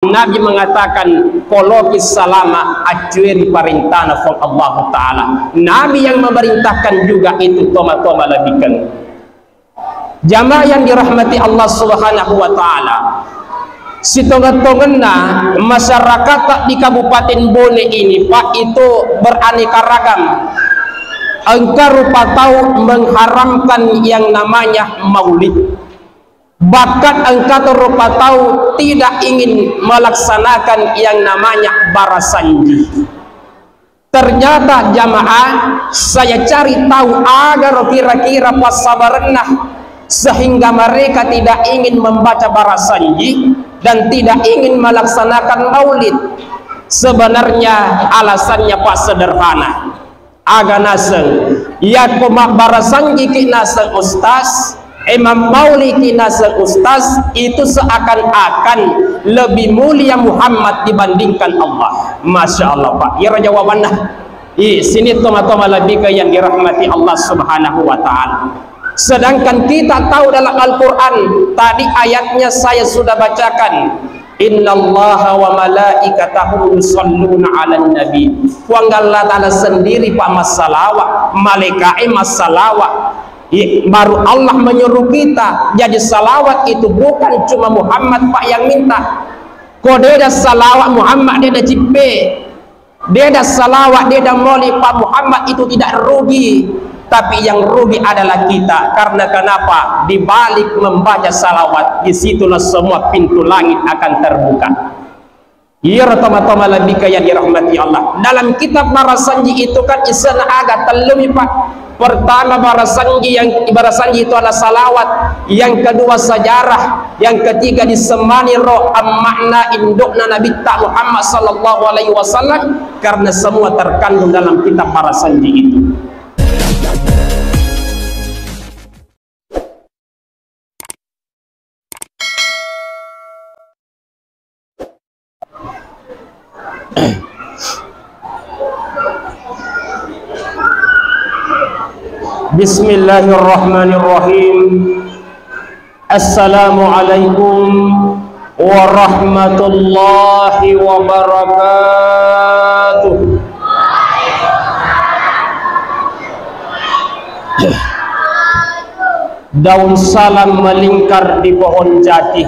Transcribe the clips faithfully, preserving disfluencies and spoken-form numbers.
Nabi mengatakan, "Poloki salama, accueri parentana Puang Allahu Ta'ala." Nabi yang memerintahkan juga itu, toma-toma lebihkan. Jamaah yang dirahmati Allah Subhanahu wa Ta'ala, sitongeng-tongenna masyarakat di Kabupaten Bone ini, Pak, itu beraneka ragam. Engka rupa tau mengharamkan yang namanya maulid. Bahkan engka to rupa tau tidak ingin melaksanakan yang namanya barasanji. Ternyata jamaah, saya cari tahu agaro kira-kira passabarenna sehingga mereka tidak ingin membaca barasanji dan tidak ingin melaksanakan maulid. Sebenarnya alasannya, Pak, sederhana. Aga naseng, yakko mabbarasanjiki naseng ustaz, eh, mammauliki naseng ustaz, itu seakan-akan lebih mulia Muhammad dibandingkan Allah. Masya Allah, Pak. Iyaro jawabanna. Ih, sini toma-toma lebih ke yang dirahmati Allah Subhanahu wa Ta'ala. Sedangkan kita tahu dalam Al-Quran, tadi ayatnya saya sudah bacakan, "Innallaha wa malaikatahu yusalluna 'alan nabi." Puang Allah Ta'ala sendiri, Pak, massalawat, malaika'e massalawat. I-, baru Allah menyuruh kita. Jadi salawat itu bukan cuma Muhammad, Pak, yang minta. Ko deda salawat Muhammad, deda cippe. Deda salawat, deda maulid Pak Muhammad itu tidak rugi, tapi yang rugi adalah kita. Karena kenapa? Di balik membaca salawat, disitulah semua pintu langit akan terbuka. Iyaro toma-toma lebih ke yang dirahmati Allah. Dalam kitab Barasanji itu kan isena aga tellumi, Pak. Pertama, barasanji, yang barasanji itu adalah salawat, yang kedua sejarah, yang ketiga disemani ro makna indokna Nabitta Muhammad sallallahu alaihi wasallam, karena semua terkandung dalam kitab barasanji itu. Bismillahirrahmanirrahim. Assalamualaikum warahmatullahi wabarakatuh. Daun salam melingkar di pohon jati.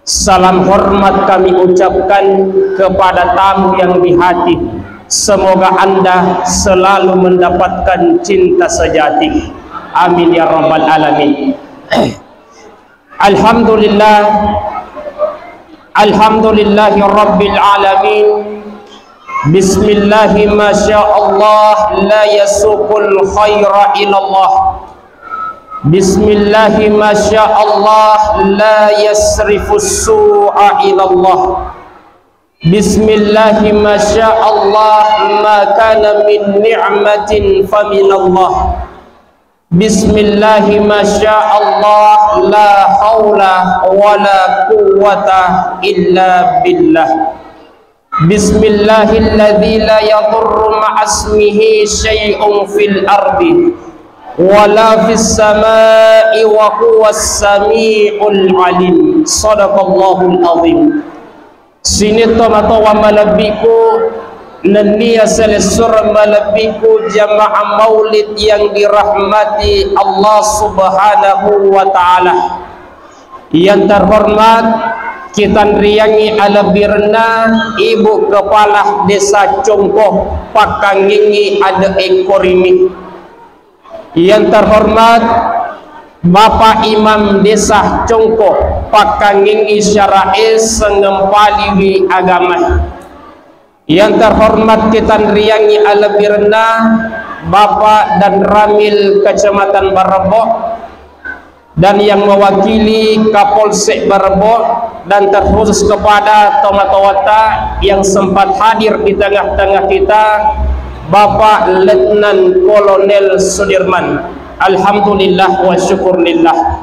Salam hormat kami ucapkan kepada tamu yang di hati. Semoga Anda selalu mendapatkan cinta sejati. Amin ya rabbal alamin. Alhamdulillah. Alhamdulillahi rabbil alamin. Bismillahi masya Allah la yasuqul khaira ilallah. Bismillahi masya Allah la yasrifus su'a ilallah. Bismillahi masya Allah ma kana min ni'matin faminallah. Bismillahi masya Allah la haula wala quwwata illa billah. Bismillahilladzi la yadurru ma'asmihi syai'un fil ardi wala fis samai wa huwas samiul alim. Sadaqallahul azim. Sining tomatoa malebbiku nennia selessureng malebbiku jamaah maulid yang dirahmati Allah Subhanahu wa Ta'ala. Yang terhormat, kitanriangngi alebbirenna Ibu Kepala Desa Congko, pakkangngingngi ade'e korimi. Yang terhormat, Bapak Imam Desa Congko, pakkangngingngi syara'e sengngempaliwi agama. Yang terhormat, kitanriangngi alebbirenna Bapak dan Ramil Kecamatan Barebbo dan yang mewakili Kapolsek Barebbo dan terkhusus kepada tomatoatta yang sempat hadir di tengah-tengah kita, Bapak Letnan Kolonel Sudirman. Alhamdulillah wa syukurillah.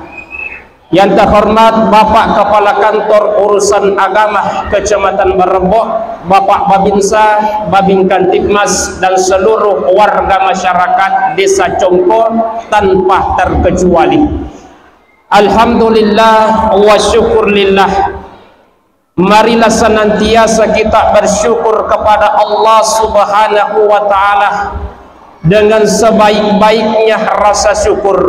Yang terhormat Bapak Kepala Kantor Urusan Agama Kecamatan Barebbo, Bapak Babinsa, Babin Kamtibmas, dan seluruh warga masyarakat Desa Congko tanpa terkecuali. Alhamdulillah wa syukur lillah. Marilah senantiasa kita bersyukur kepada Allah Subhanahu wa Ta'ala dengan sebaik-baiknya rasa syukur.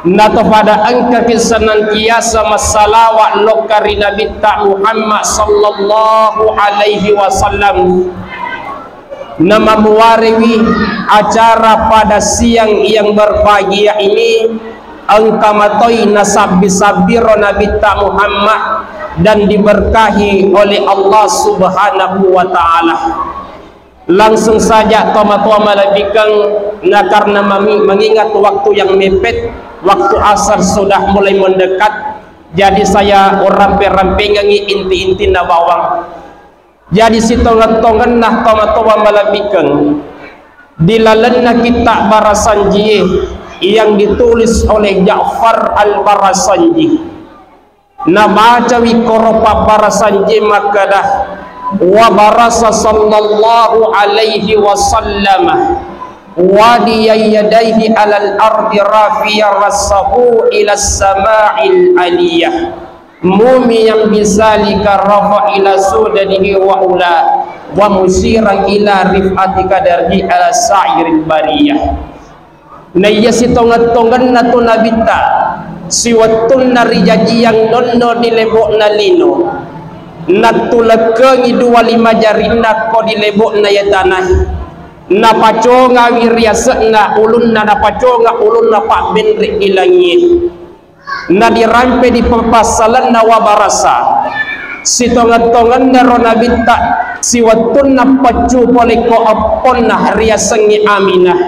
Nato pada engkaki senantiasa massalawa lokka ri Nabitta Muhammad sallallahu alaihi wasallam. Namamuarewi acara pada siang yang berbahagia ini, engka matoi nasabbi-sabbiro Nabitta Muhammad dan diberkahi oleh Allah Subhanahu wa Ta'ala. Langsung saja, tomatoa malebbikeng, na karena mami-, mengingat waktu yang mepet, waktu asar sudah mulai mendekat, jadi saya urampe-rampengengi inti-intina bawang. Jadi, sitongeng-tongenna tomatoa malebbikeng, di lalenna kitta Barasanjie yang ditulis oleh Ja'far Al-Barasanji, nabacawi koro pabbarasanjie makkeda, "Wa barasa sallallahu alaihi wasallam wadiyan yadaihi alal ardi rafiya rasahu ila sama'il aliyah." Mumiyan bisalika rafa ila sudadihi wa ula, wa musiran ila rif'ati qadarihi ala sairil bariyah. Naiya sitongeng-tongenna tu Nabitta, siwettunna rijajiang nonno di lebo'na lino, nattulekkengi dua lima jarinna ko di lebo'na iya tanae, napacongawi riase'na ulunna, napaconga ulunna pabbenre di langie. Nadirampe di papassalenna wa barasa. Sitongeng-tongenna ro Nabitta, siwettunna paccu pole ko epponna riasengnge Aminah.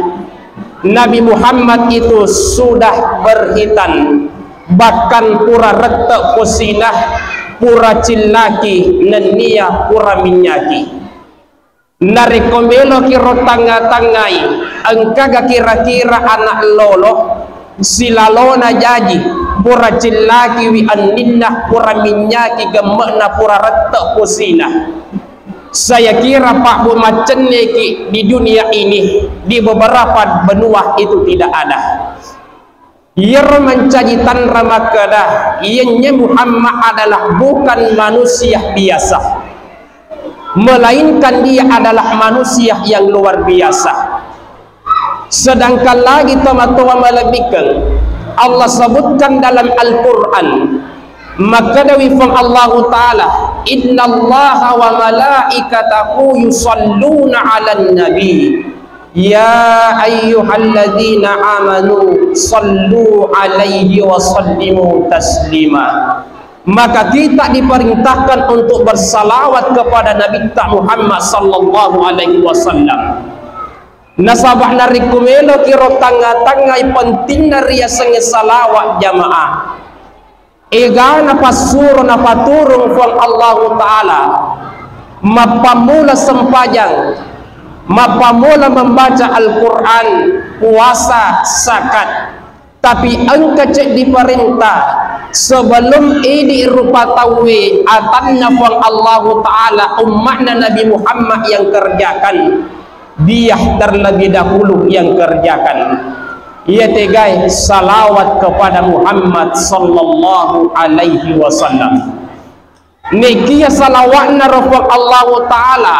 Nabi Muhammad itu sudah berkhitan, bahkan pura rette posina, pura cillaki nennia pura minyaki. Narekko meloki ro tangnga-tangngai, engkaga kira-kira anak lolo silalona jaji, pura cillakiwi anninna, pura minyaki gemme'na, pura rette posina. Saya kira pabbu maccenneki di dunia ini, di beberapa benua itu tidak ada. Iyaro mancaji tanra makkeda, iyenye Muhammad adalah bukan manusia biasa, melainkan dia adalah manusia yang luar biasa. Sedangkan lagi tomatoa malebbikeng, Allah sebutkan dalam Al-Quran, makkedawi Puang Allahu Ta'ala, "Innallaha wa malaikatahu yusalluna 'alan nabi." Ya ayyuhalladzina amanu sallu alaihi wa sallimu taslima. Maka kita diperintahkan untuk bersalawat kepada Nabitta Muhammad sallallahu alaihi wasallam. Nasaba narekko meloki ro tangnga-tangngai pentingna riasengnge salawat jamaah. Egana passuro napaturung Puang Allahu Ta'ala, mappammula sempajang, mappammula membaca Al-Quran, puasa, zakat. Tapi engka ceddi parenta, sebelum idi rupa tauwe atanna Puang Allahu Ta'ala, umma'na Nabi Muhammad yang kerjakan, dia terlebih dahulu yang kerjakan. Iya tegai salawat kepada Muhammad sallallahu alaihi wasallam. Nekia salawatna ro Puang Allahu Ta'ala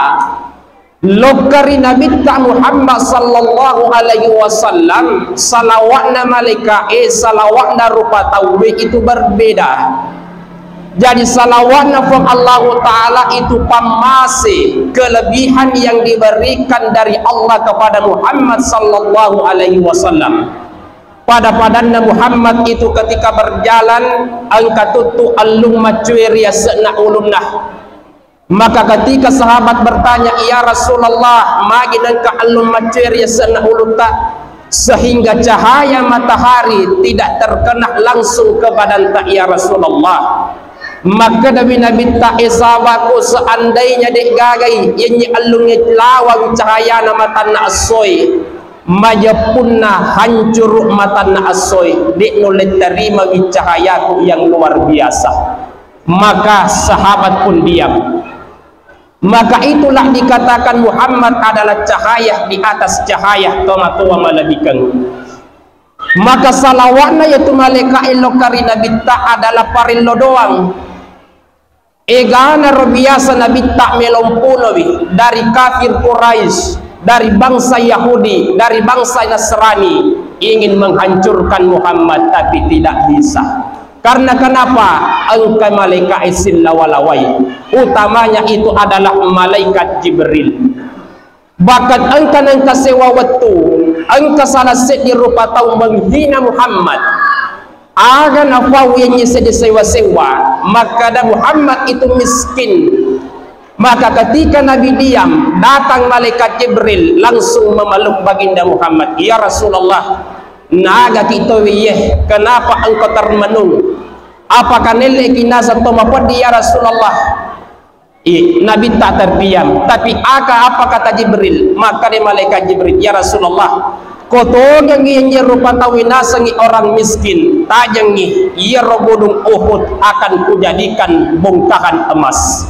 lokka ri Nabitta Muhammad sallallahu alaihi wasallam, salawatna malaika'e, salawatna rupa tauwe itu berbeda. Jadi salawatna Puang Allahu Ta'ala itu pammase kelebihan yang diberikan dari Allah kepada Muhammad sallallahu alaihi wasallam. Pada-padanna Muhammad itu ketika berjalan, engka tuttu ellung maccue ri ase'na ulunna. Maka ketika sahabat bertanya, "Ya Rasulullah, magi nengka ellung maccue ri ase'na ulutta sehingga cahaya matahari tidak terkena langsung ke badanta, ya Rasulullah?" Makkedawi Nabitta, "E sahabatku, seandainya de' gagai yenni ellungnge lawawi cahayana matanna essoe, majeppunna hancuru' matanna essoe, de' nulle tarimawi cahayaku yang luar biasa." Maka sahabat pun diam. Maka itulah dikatakan Muhammad adalah cahaya di atas cahaya, tomatoa malebbikan. Maka salawatna yaitu malaika'e lokka ri Nabitta adalah parello doang. Eganaro biasa Nabitta melompulowi dari kafir Quraisy, dari bangsa Yahudi, dari bangsa Nasrani, ingin menghancurkan Muhammad, tapi tidak bisa. Karena kenapa? Engka malaikat sillawa-lawai. Utamanya itu adalah malaikat Jibril. Bahkan engka nengka sewa wettu, engka salah seddi rupa tau menghina Muhammad. Aga nafau yenye seddi sewa-sewa, makkada Muhammad itu miskin. Maka ketika Nabi diam, datang malaikat Jibril langsung memeluk baginda Muhammad, "Ya Rasulullah, naga kitowi ye, kenapa engkau termenung? Apakah nelle kinasa to mapeddi ya Rasulullah?" I, Nabitta terdiam. Tapi aka apa kata Jibril? Makkada malaikat Jibril, "Ya Rasulullah, ko togengngi yenye rupa tau nasengngi orang miskin, tajengngi, iyaro gunung Uhud akan kujadikan bongkahan emas."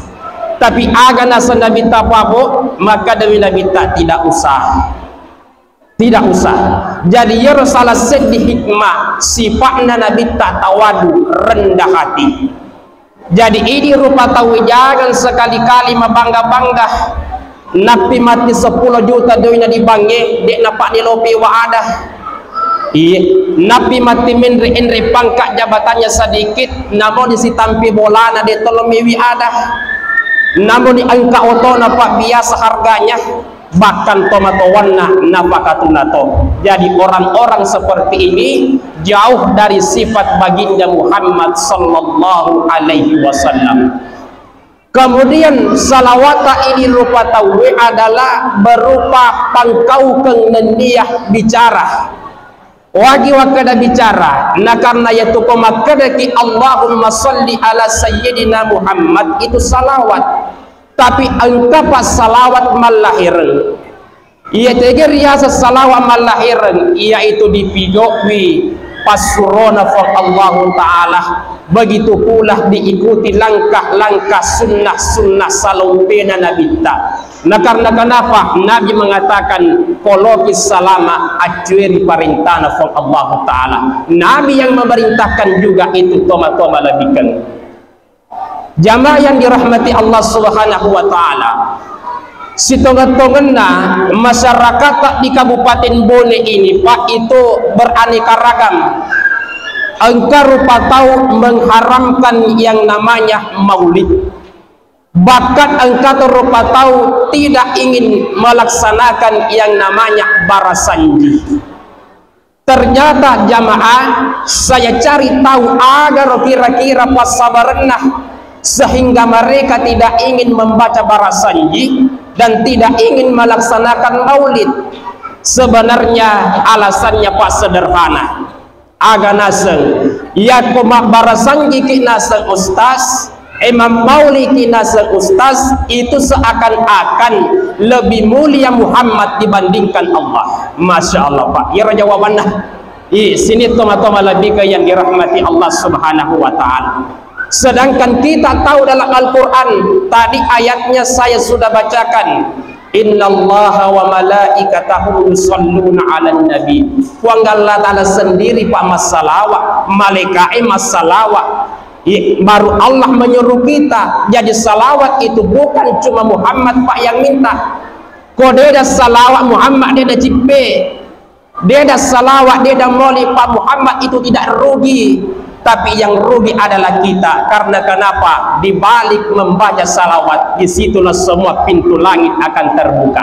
Tapi aga naseng Nabitta pabo, makkadami Nabitta, "Tidak usah." Tidak usah. Jadi, iyaro salah seddi hikmah sipa'na Nabitta tawadu, rendah hati. Jadi, idi rupa tau jangan sekali-kali mabangga-bangga. Nappi matti seppulo juta doina di bank e, de' napak nilopi wa ada. Iya, nappi matti menre-enre pangkat jabatannya sedikit, namo disitampi bolana de' tolong miwi ada. Namo diangka otona pak biasa harganya. Bahkan tomatowanna napakatuna to. Jadi, orang-orang seperti ini jauh dari sifat baginda Muhammad sallallahu alaihi wasallam. Kemudian, salawata ini rupa tauwe adalah berupa pangkaukeng nenniah bicara. Wagi wakkeda bicara, na karena yatu ko makkedaki, "Allahumma salli ala sayyidina Muhammad," itu salawat. Tapi engka pa salawat mallahireng. Iya tege riaseng salawat mallahireng, yaitu dipijo'wi passurona Puang Allahu Ta'ala. Begitu pula diikuti langkah-langkah sunnah-sunnah salompena Nabitta. Na karena kenapa? Nabi mengatakan, "Poloki salama, accueri parentana Puang Allahu Ta'ala." Nabi yang memerintahkan juga itu, toma-toma lebihkan. Jamaah yang dirahmati Allah Subhanahu wa Ta'ala, sitongeng-tongenna masyarakat di Kabupaten Bone ini, Pak, itu beraneka ragam. Engka rupa tau mengharamkan yang namanya maulid. Bahkan engka to rupa tau tidak ingin melaksanakan yang namanya barasanji. Ternyata jamaah, saya cari tahu agaro kira-kira passabarenna sehingga mereka tidak ingin membaca barasanji dan tidak ingin melaksanakan maulid. Sebenarnya alasannya, Pak, sederhana. Aga naseng, yakko mabbarasanjiki naseng ustaz, eh, mammauliki naseng ustaz, itu seakan-akan lebih mulia Muhammad dibandingkan Allah. Masya Allah, Pak. Iyaro jawabanna. Ih, sini toma-toma lebih ke yang dirahmati Allah Subhanahu wa Ta'ala. Sedangkan kita tahu dalam Al-Quran, tadi ayatnya saya sudah bacakan, "Innallaha wa malaikatahu yusalluna 'alan nabi." Puang Allah Ta'ala sendiri, Pak, massalawat, malaika'e massalawat. I-, baru Allah menyuruh kita. Jadi salawat itu bukan cuma Muhammad, Pak, yang minta. Ko deda salawat Muhammad, deda cippe. Deda salawat, deda moli Pak Muhammad itu tidak rugi, tapi yang rugi adalah kita. Karena kenapa? Di balik membaca salawat, disitulah semua pintu langit akan terbuka.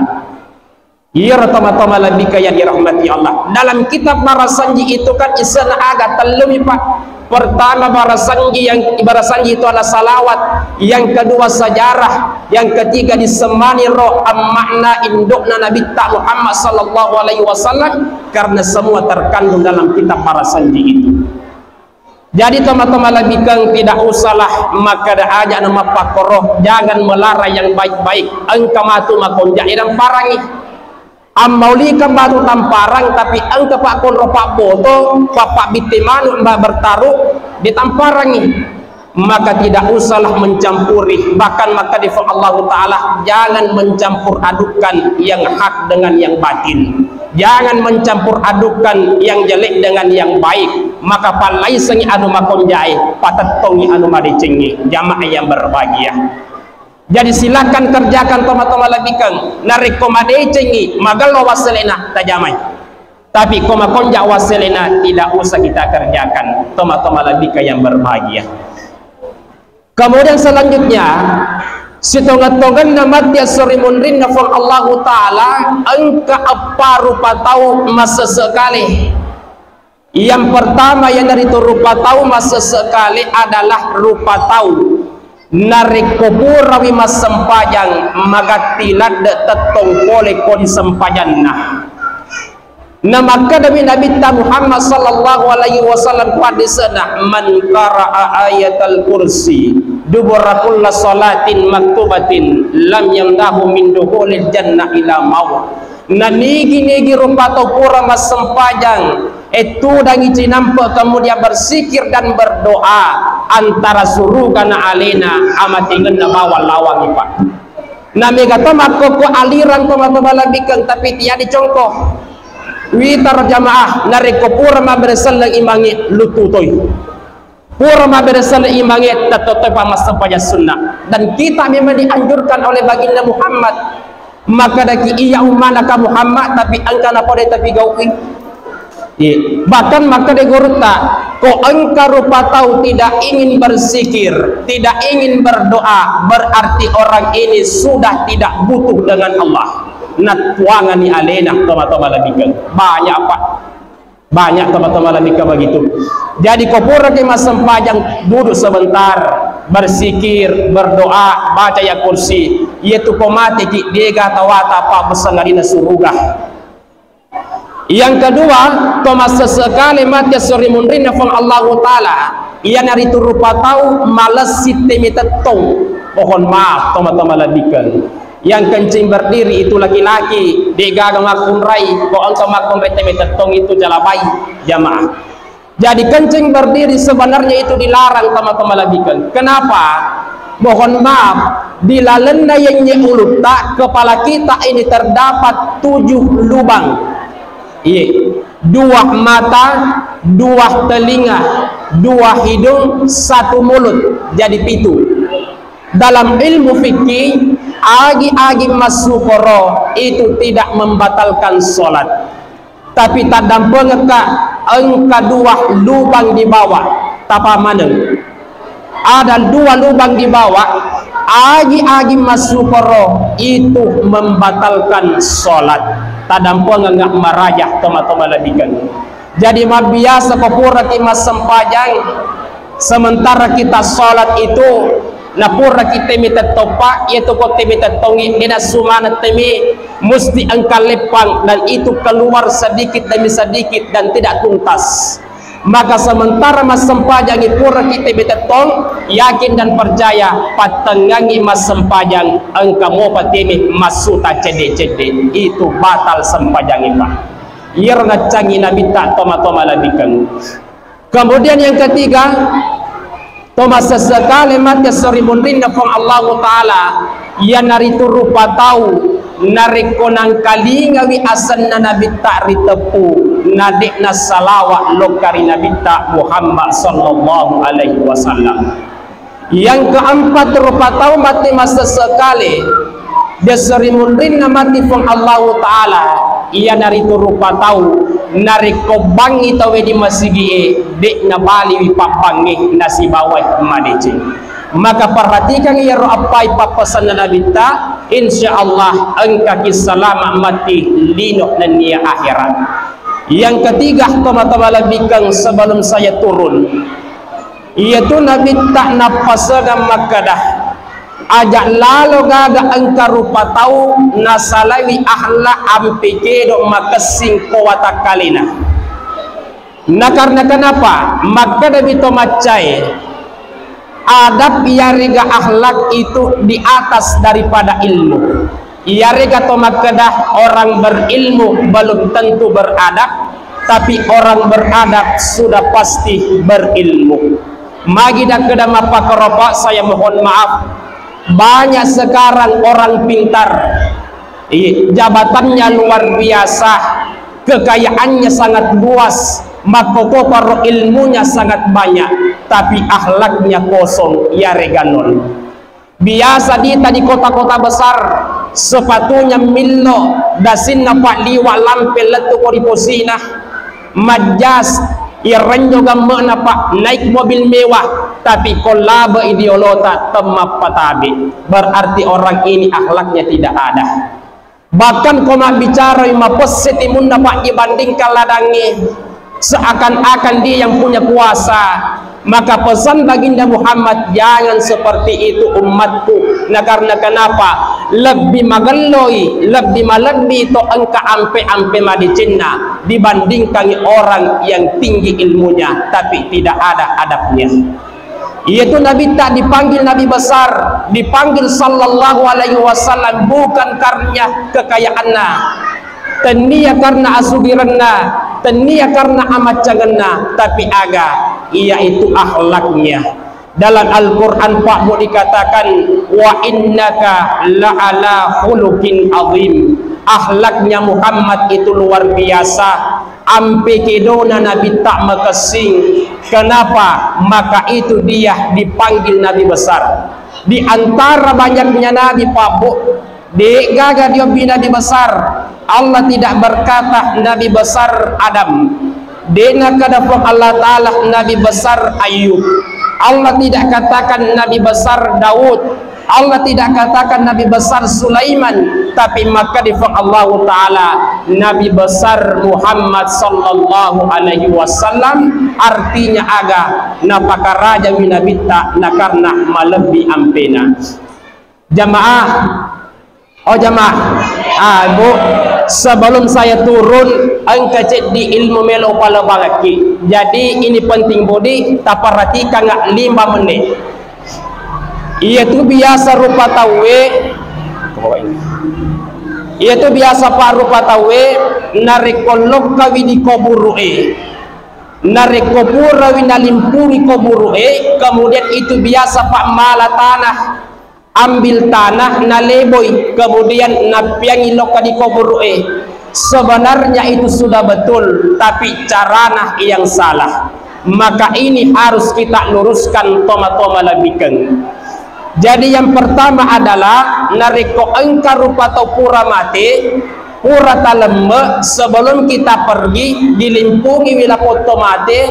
Iyaro toma-toma lebih kaya dirahmati Allah. Dalam kitab Barasanji itu kan isena aga tellumi, Pak. Pertama, barasanji, yang barasanji itu adalah salawat, yang kedua, sejarah, yang ketiga, disemani ro ammakna indukna Nabitta Muhammad sallallahu alaihi wasallam, karena semua terkandung dalam kitab barasanji itu. Jadi, teman-teman, lebih keng tidak usahlah makkeda aja nama pakkoro, jangan melarang yang baik-baik. Engka matu makonja dan parangi. Ammaulikeng batu tamparang, tapi engka pakkonro pabboto, papabbitte manu, mba bertaru, ditamparangi. maka tidak usahlah mencampuri. Bahkan makkeda Allahu Ta'ala, jangan mencampur adukkan yang hak dengan yang batil. Jangan mencampur adukkan yang jelek dengan yang baik. Maka pallaisengi anu makonjae, patettongi anu madecengnge. Jamaah yang berbahagia. Jadi silakan kerjakan, tomatoa malebbikkeng. Narekko madecengngi, magello wasselena, tajamai. Tapi ko makonja wasselena, tidak usah kita kerjakan, tomatoa malebbikkeng yang berbahagia. Kemudian selanjutnya, sitongeng-tongenna matti esso ri munrinna Puang Allahu Ta'ala, engka eppa rupa tau masesse kale. Yang pertama, iyanaritu rupa tau masesse kale adalah rupa tau narekko purawi massempajang, magatti ladde tettong pole ko ri sempajanna. Namakkedami Nabitta Muhammad sallallahu alaihi wasallam ku hadisena, "Man qara'a ayatal kursi dubura kulla salatin maktubatin lam yamna'hu min dukhulil jannah ila maut." Nanigi-nigi rupa tau pura massempajang, eh, tudangi cinampe, kemudian bersikir dan berdoa, antara suruga na alena amatengenna bawang lawangi, Pak. Na mega to makkokko aliran, tomatoa malebbikkeng, tapi tiadi congko. Witaro jamaah, narekko pura mabbere selleng imangnge, luttu toi. Pura mabbere selleng imangnge, tetto toi pa massempajang sunna. Dan kita memang dianjurkan oleh baginda Muhammad. Makkedaki, "Iya ummanaka Muhammad, tapi engka napoda tapi gaui." Iya. Bahkan makkeda gurutta, ko engka rupa tau tidak ingin berzikir, tidak ingin berdoa, berarti orang ini sudah tidak butuh dengan Allah. Nattuangani alena, tomatoa malebbikkeng. Banyak, Pak. Banyak tomatoa malebbikkeng begitu. Jadi ko puraki massempajang, duduk sebentar, berzikir, berdoa, baca ayat kursi. Iyatu ko mateki, dega tawata pabbessangarina suruga. Yang kedua, to massesse kale matti esso ri munrinna Puang Allahu Ta'ala, iyanaritu rupa tau malessi temi tettong. Mohon maaf, tomatoa malebbikkeng. Yang kencing berdiri itu laki-laki, degaga makkunrai, ko engka makkunrai temi tettong itu calabai, jamaah. Jadi kencing berdiri sebenarnya itu dilarang, tomatoa malebbikkeng. Kenapa? Mohon maaf, di lalenna yenye ulutta, kepala kita ini terdapat tujuh lubang. Iya, dua mata, dua telinga, dua hidung, satu mulut. Jadi pitu. Dalam ilmu fikih, agi-agi massukoro itu tidak membatalkan sholat. Tapi taddampengekka engka dua lubang di bawah, tapa maneng. Ada dua lubang di bawah, agi-agi massukoro itu membatalkan sholat. Taddampengeng maraja, tomatoa malebbikkeng. Jadi mabbiasa ko puraki massempajang, sementara kita sholat itu, na puraki temi tettoppa, iyatu ko temi tettongi, dena sumana temi, musti engka leppang, dan itu keluar sedikit demi sedikit dan tidak tuntas. Maka sementara massempajangi puraki temi tettong, yakin dan percaya, pattengngangi massempajang, engka mopa temi massuta cedde-cedde, itu batal sempajangi, Pak. Iyaro naccangi Nabitta, tomatoa malebbikkeng. Kemudian yang ketiga, to massesse kale matti esso ri munrinna Puang Allahu Ta'ala, iyanaritu rupa tau narekko nangkalingawi asenna Nabitta ri teppu, na de'na salawa lokka ri Nabitta Muhammad sallallahu alaihi wasallam. Yang keempat, rupa tau matti massesse kale, dessa ri munrinna matti Puang Allahu Ta'ala, iyanaritu rupa tau narekko bangngi tauwe di masigi'e, de'na baliwi pabbangnge nasibawai madeceng. Maka perhatikan iyaro appai pappasanna Nabitta, insya Allah engkaki salama matti lino nennia akhirat. Yang ketiga, tomatoa malebbikkeng, sebelum saya turun, iyatu Nabitta nappasegang makkeda, aja lalo gaga engka rupa tau nasalaiwi akhlak ampe kedo makessing ko watakkalena. Na karena kenapa? Makkedami to maccae, adab iyarega akhlak itu di atas daripada ilmu. Iyarega to makkeda orang berilmu belum tentu beradab, tapi orang beradab sudah pasti berilmu. Magi dakkeda mappakkoro, Pak, saya mohon maaf. Banyak sekarang orang pintar. Iya, jabatannya luar biasa, kekayaannya sangat luas, makkokoparo ilmunya sangat banyak, tapi akhlaknya kosong, yarega nol. Biasa dita di kota-kota besar, sepatunya millo, dasinna Pak liwa lampe lettu ko ri posina, majjas, irenjo gamme'na Pak naik mobil mewah, tapi ko labe'i diolota temmappatabe, berarti orang ini akhlaknya tidak ada. Bahkan ko mabbicarai mapesse timunna Pak dibandingkan ladangnge, seakan-akan dia yang punya kuasa. Maka pesan baginda Muhammad, jangan seperti itu umatku. Nah, karena kenapa? Lebbi magelloi, lebbi malebbi to engka ampe-ampe madecenna dibandingkan orang yang tinggi ilmunya tapi tidak ada adabnya. Iyatu Nabitta dipanggil Nabi besar, dipanggil sallallahu alaihi wasallam bukan karena kekayaanna, tennia karena asugirenna, tennia karena amaccangenna, tapi aga, iyaitu akhlaknya. Dalam Al-Quran, Pak Bu, dikatakan, "Wa innaka la'ala khuluqin azim." Akhlaknya Muhammad itu luar biasa. Ampe kedona Nabitta makessing. Kenapa? Maka itu dia dipanggil Nabi besar. Di antara banyaknya Nabi, Pak Bu, de gaga diobbi Nabi besar. Allah tidak berkata Nabi besar Adam. De nakkeda Puang Allah Ta'ala Nabi besar Ayub. Allah tidak katakan Nabi besar Daud. Allah tidak katakan Nabi besar Sulaiman, tapi makkeda Puang Allahu Ta'ala Nabi besar Muhammad sallallahu alaihi wasallam, artinya aga napakarajami Nabitta, na karena malebbi ampena. Jamaah, oh jamaah, ah, Bu, sebelum saya turun, engka ceddi ilmu melo palebangakki. Jadi ini penting, Bu, di taperhatikan nggak lima menit. Iyatu biasa rupa tauwe, iyatu biasa Pak rupa tauwe, narekko lokkawi di kuburu'e, narekko purawi nalimpungi kuburu'e, kemudian itu biasa Pak mala tanah, ambil tanah, naleboi, kemudian nappiangi lokka di kuburu'e. Sebenarnya itu sudah betul, tapi carana yang salah. Maka ini harus kita luruskan, toma-toma labikeng. Jadi yang pertama adalah narekko engka rupa tau pura mate, pura talemme, sebelum kita pergi, dilimpungi wi lapong to mate,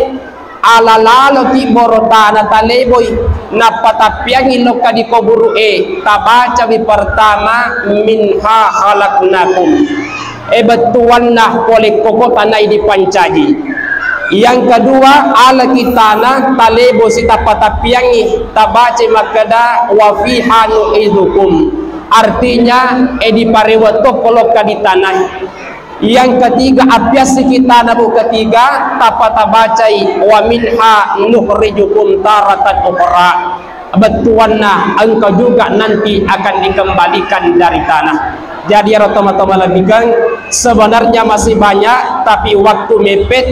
ala laloki borotana taleboi, nappa tappiangi lokka di kuburu'e, tabacawi pertama, "Minha khalaqnakum." E bettuanna pole koko tanai dipancaji. Yang kedua, alaki tanah, talebo sitappa tappiangi, tabacai makkeda, "Wa fiha nu'idukum." Artinya, e diparewa tokko lokka di tanah. Yang ketiga, appiassiki tana, Bu, ketiga, tappa tabacai, "Wa minha nukhrijukum taratan ukhra." Bettuanna engka juga nanti akan dikembalikan dari tanah. Jadi, ero toma-toma labikeng, sebenarnya masih banyak, tapi waktu mepet.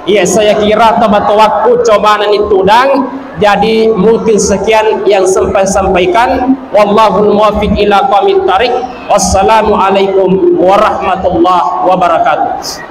Iya, saya kira toma-tomakku cobana ni tudang. Jadi, mungkin sekian yang sempat sampaikan. Wallahul muwaffiq ila aqwamit thariq. Wassalamualaikum warahmatullahi wabarakatuh.